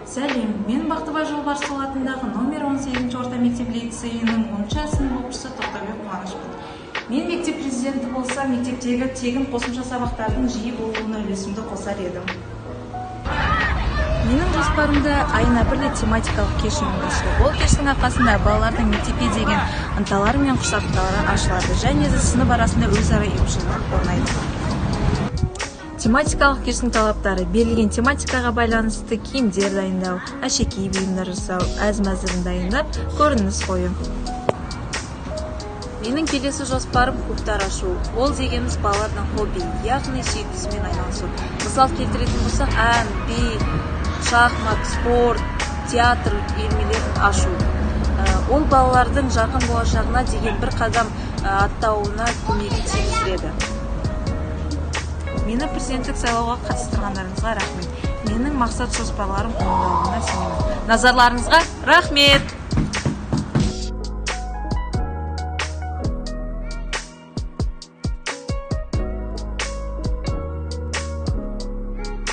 Сәлем! Мен Бақтыбай Жолбарысұлы атындағы номер 18 орта мектеп лицейінің 10 сынып оқушысы Тоқтабек Қуанышпын. Мен мектеп президенті болсам, мектептегі тегін қосымша сабақтардың жиі болуына үлесімді қосар едім. Менің жоспарымда айына бір рет тематикалық кеш ұйымдастыру. Ол кештің арқасында балалардың мектепке деген ынталары мен құштарлықтары ашылады және де сынып арасында өзара ұйымшылдық орнайды. Тематикалық кештің талаптары: берілген тематикаға байланысты киімдер дайындау, әшекей бұйымдар жасау, әз-мәзірін дайындап, көрініс қою. Менің келесі жоспарым — клубтар ашу. Ол дегеніміз балалардың хобби, яғни сүйіктісімен айналысу. Мысал келтіретін болсақ, ән, би, шахмат, спорт, театр үйірмелерін ашу. Ол балалардың жарқын болашағына деген бір қадам аттауына көмегін тигізеді. Мені президенттік сайлауға қатыстырғандарыңызға рахмет. Менің мақсат жоспарларым орындалуына сенемін. Назарларыңызға рахмет.